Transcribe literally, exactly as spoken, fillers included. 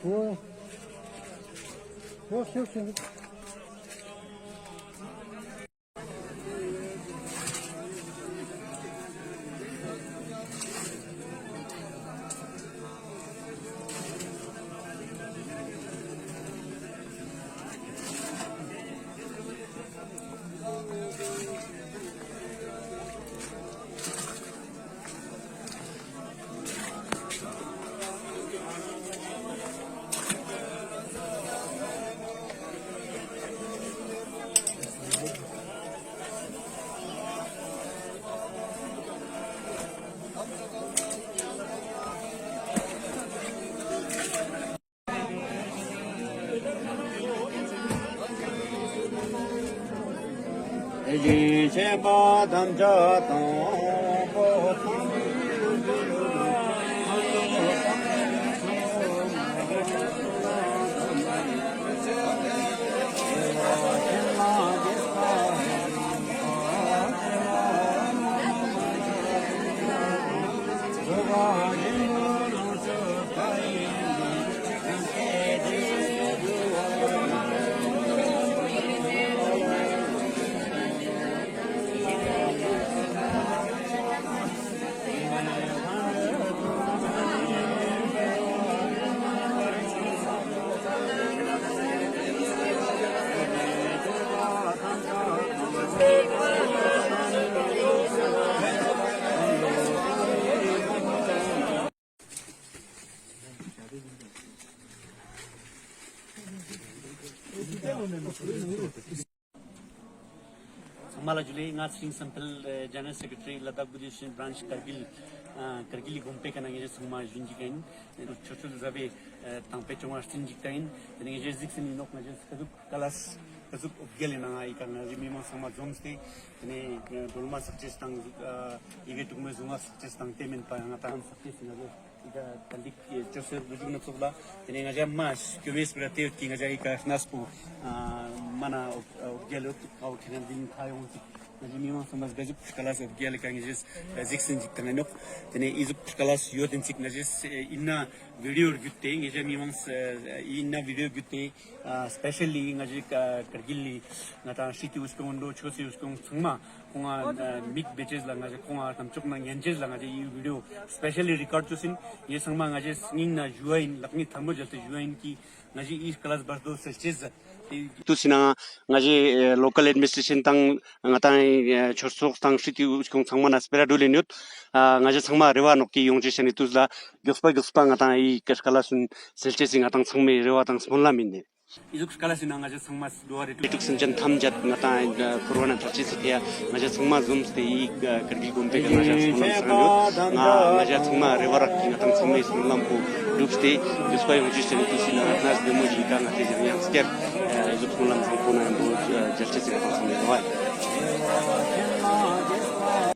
དེ་བཞིན་གཤེགས་པ་ཐམས་ཅད་དང་པོ་ཐམས་ཅད། ཚང་མ་ལ་ཇུ་ལེ། ང་སི་རིང་སམ་ཕེལ་ཨ་ཇེ་ནེ་རལ་སེ་ཀྲེ་ཊ་རི་ལ་དྭགས་བུ་དིསྟ་ཡུ་ནི་ཡན་བྲཱན་ཆ་ཀར་གིལ། ཨ་ཀར་གིལ་ལི་དགོན་པའི་ཀ་ནེ་ངེ་ཞ་ཚང་མ་ཞུན་ཅིག་ཨིན། ཆོ་འཕྲུལ་ཟབ་པའི་ཨ་དང་པོ་བྱུང་བ་སྟིང་ཅིག་ཏ་ཨིན། དེ་ནེ་ངེ་ཞའི་གཟིགས་སེ་ཨིན་ནོག། ངེ་ཞའི་ཀ་ཟུག་ཀ་ལས་ཀ་ཟུག་འོ་བརྒྱལ་ལི་ནང་ང་ཨི་ཀ་ངེ་ཞའི་མི་མང་ཚང་མ་འཛོམས་ཏེ་དེ་ནེ་སྒྲོལ་མ་ཕྱག་རྗེས་དང་ཨ་ཡི་གེ་དྲུག་མའི་གཟུངས་སྔགས་ཕྱག་རྗེས་དང་དེ་མན་པ་ཡང་ང་ཏང་ཕྱག་རྗེས་ཨིན་ནོག། ཨི་ཀ་ཏ་ལིག་ཅོ་སེ་བུ་ཟུག་ནེ་ཚོགས་ལ། དེ་ནེ་ང་ཞ་མ་སྐྱོ་བའི་སྤེ་ར་ཏེ་ཡོད་ཀི་ང་ཞ་ཨི་ཀ་གནས་པོ་ཨ་མ་ན་འོ་བརྒྱལ་ཡོད་ཀ་བོ་ཁེ་ན་འདི་ནི་ཁ་ཡོང་ཅིག། ངེ་ཞའི་མི་མང་ཚང་མ་ཀ་ཟུག་ཀ་ལས་འོ་བརྒྱལ་ལི་ཀ་ངེ་ཞའི་གཟིགས་སེ་ཨིན་ཅིག་ཏ་ཨིན་ནོག། དེ་ནེ་ཨི་ཟུག་ཀ་ལས་ཡོད་ཨིན་ཅིག་ངེ་ཞའི་ཨིན་ན་བི་ཌི་ཡོ་བརྒྱུད་དེ་ངེ་ཞའི་མི་མང་ཨིན་ན་བི་ཌི་ཡོ་བརྒྱུད་དེ་ཨ་སྤེ་ཤལ་ལི་ང་ཞའི་ཀར་གིལ་ལི་ང་ཏང་ཤྲི་ཏི་འུ་སྐྱོང་འགྲོ་ཆོས་སི་འུ་སྐྱོང་ཚང་མ་ཁོང་ང་མིག་བེ་ཅེས་ལ་ང་ཞ་ཁོང་ང་དམ་ཕྱོགས་ནེ་ཉན་ཅེས་ལ་ང་ཞ་ཨི་བི་ཌི་ཡོ་སྤེ་ཤལ་ལི་རི་ཀོརྚ་ཅོས་ཨིན། ངེ་ཚང་མ་ང་ཞའི་སྙིང་ནེ་ཞུ་བ་ཨིན། ལག་གཉིས་ཐལ་མོ་སྦྱར་ཏེ་ཞུ་བ་ཨིན་ཀི་ང་ཞའི་ཨི་ཀ་ལས་བར་དོ་སེལ་ཅེས་ཟེར་ཏེ་དུས་སི་ནང་ང་ཞའི་ཨ་ལོ་ཀལ་ཨེཌ་མི་ནི་སི་ཊྲེ་ཤན་དང་ང་ཏང་ཨ་ཆོས་ཚོགས་དང་ཤྲི་ཏི་འུ་སྐྱོང་ཚང་མ་ནེ་སྤེ་ར་སྒྲུལ་ལེ་ཡོད། ཨ་ང་ཞ་ཚང་མ་རེ་བ་ནོག་ཀི་ཡོང་ཅེས་ཤ་ནི་དུས་ལ་མགྱོགས་པ་མགྱོགས་པ་ང་ཏང་ཨི་ཀ་ཀ་ལས་སུན་སེལ་ཅེས་སི་ང་ཏང་ཚང་མའི་རེ་བ་དང་སྨོན་ལམ་ཨིན་ནེ། ཨི་ཟུག་ཀ་ལས་སི་ནང་ང་ཞ་ཚང་མ་འགྲོ་བ་རེ་ཀྲུག་སེམས་ཅན་ཐམས་ཅད་ང་ཏང་འཁོར་བ་ནེ་ཐར་ཅེས་སི་ཕི་ཡ་ང་ཞ་ཚང་མ་འཛོམས་ཏེ་ཨི་ཀར་གིལ་དགོན་པའི་ཀ་ང་ཞ་སྨོན་ལམ་ཚང་ཡོད། ང་ང་ཞ་ཚང་མ་རེ་བ་རག་གི་ང་ཏང་ཚང་མའི་སྨོན་ལམ་པོ་འགྲུབ་སྟེ་མགྱོགས་པ་ཡོང་ཅེས་ཤ་ནི་དུས་སི་ནང་ང་ཏང་བདེ་མོ་ཞིག་ཀ་ང་ཏེ་ཡང་ཡང་སྐྱར་ཨི་ཟུག་སྨོན་ལམ་བཟང་པོ་ནང་འགྲོ་མཇལ་ཅེས་སི་ང་ཏང་ཚང་མའི་རེ་བ་ཨིན།